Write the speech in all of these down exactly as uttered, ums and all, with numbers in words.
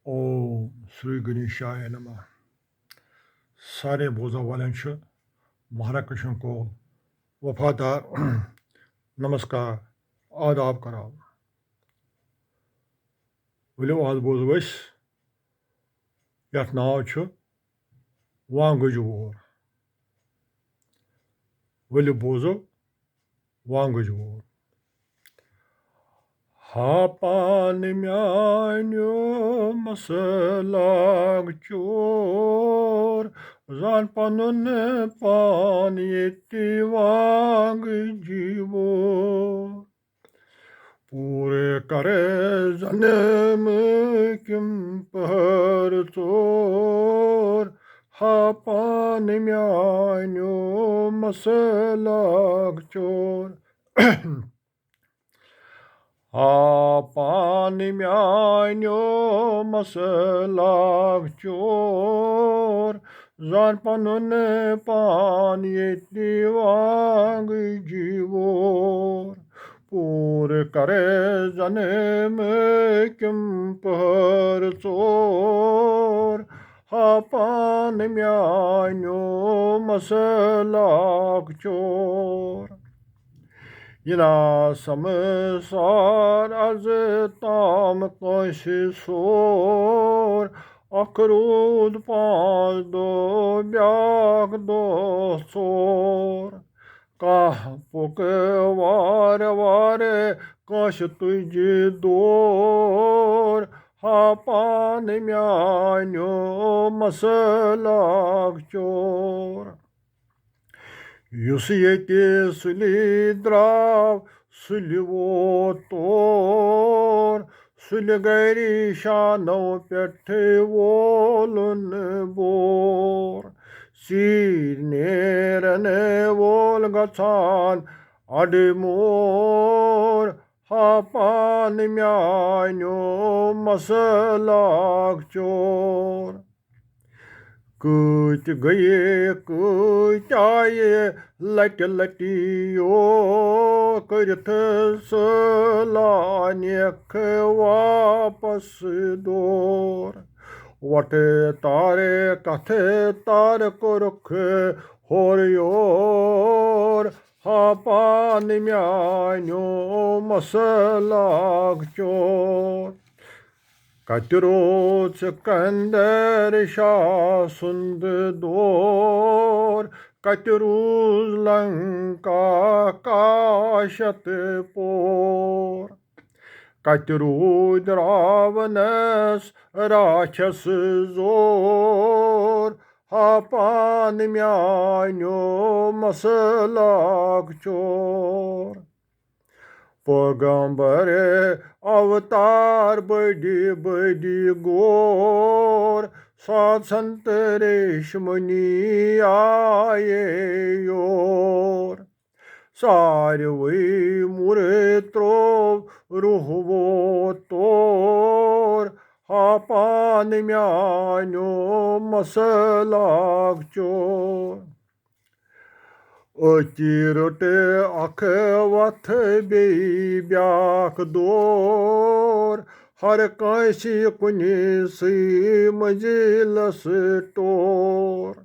اوم سری گنیشایہ نمہ۔ سارے بوزن والٮ۪ن چھُ مہرا کرشن کول وفادار نمسکار، آداب کران۔ ؤلِو، آز بوزو أسۍ، یَتھ ناو چھُ وانگٕج وور۔ ؤلِو بوزو وانگٕج وور۔ ہا پان میانیو مسلک چور، زان پنُن پان ییٚتہِ وانگٕج وور۔ پوٗرٕ کر زنم کِم پہر ژور، ہا پان میانیو مسلک چور۔ ہا پان میانیو مسلک چور، زان پنُن پان ییٚتہِ وانگٕج وور۔ پوٗرٕ کر زنم کِم پہر ژور، ہا پان میانیو مسلک چور۔ یہِ نا سمسار از تام کٲنٛسہِ سور، اکھ روٗد پانٛژھ دۄہ، بیٛاکھ دۄہ ژور۔ کانٛہہ پوٚک وارٕ وارٕ کٲنٛسہِ تُجہِ دور، ہا پان میانیو مسلک چور۔ یُس ییٚتہِ سُلہِ درٛاو، سُلہِ ووت تور، سُلہِ گرِ شانو پٮ۪ٹھٕ وولُن بور۔ ژیٖرۍ نیرن وول گژھان اَڈٕ مور، ہا پان میانیو مسلک چور۔ کۭتۍ گٔیے کۭتۍ آیہِ لٹہِ لٹہِ یور، کٔرِتھ سٲلانیکھ واپس دور۔ وۄٹہٕ تارٕ کتھٕ تارٕ کوٚرُکھ ہورٕ یور، ہا پان میانیو مسلک چور۔ کتہِ روٗد سکندر شاہ سُنٛد دور؟ کتہِ روٗز لنکا کاشت پور؟ کتہِ روٗدۍ راونس راچھس زور، ہا پان میانیو مسلک چور؟ پیغمبر اوتار بٔڑۍ بٔڑۍ گور، ساتھ سنت ریشمنی آیے یور۔ ساروٕے مُرٕ ترٛوو روح ووت تور، ہا پان میانیو مسلک چور۔ أتی رٔٹ اکھ وَتھ بیٚیہِ بیٛاکھ دور، ہر کٲنٛسہِ کُنہِ سٕے مٔنزِلس ٹور۔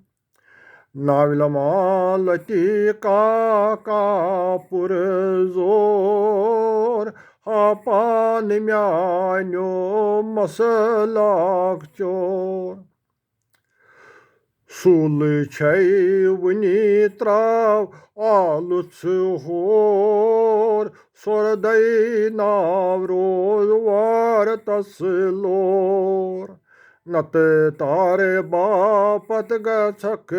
ناوِ لمالتی کا کا پُر زور، ہا پان میانیو مسلک چور۔ سُلہٕ چھے وُنی تراو آلُژ ہور، سوردے ناو روز وار تس لور۔ نتہٕ تارٕ باپتھ گژھکھ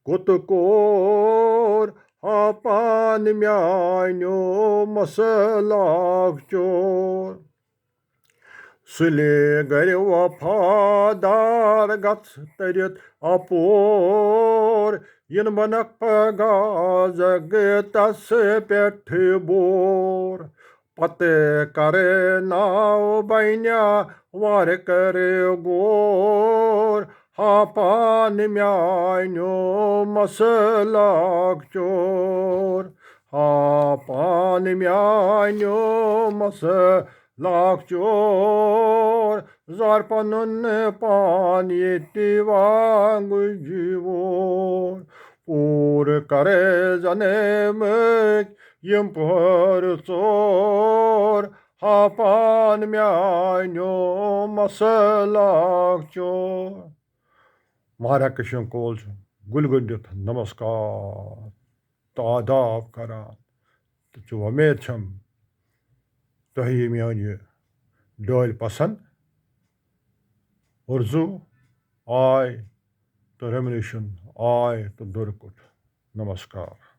کوٚت کور، ہا پان میانیو مسلک چور۔ سُلے گرِ وفادار گژھ تٔرِتھ اپور، یِن بنکھ پگاہ زگتس پٮ۪ٹھ بور۔ پتہٕ کرٕ ناو بنیا وار کرٕ گور، ہا پان میانیو مسلک چور، ہا پان میانیو مسلک چور، زار پنُن پان ییٚتہِ وانگُجہِ وور۔ پوٗرٕ کرے زن اَمِکۍ یِم پٔہر ژور، ہاپان میانیو مسلک چور۔ مہراہ کٔشیٖر کول چھُ گُلۍ گُلۍ دِتھ نمسکار تہٕ آداب کران۔ تہٕ چُھ وۄمید چھم تۄہہِ یہِ میٲنۍ یہِ ڈٲلۍ پسند۔ اُرزو آے تہٕ ریمنیشن آے تہٕ دُرکُٹھ۔ نمسکار۔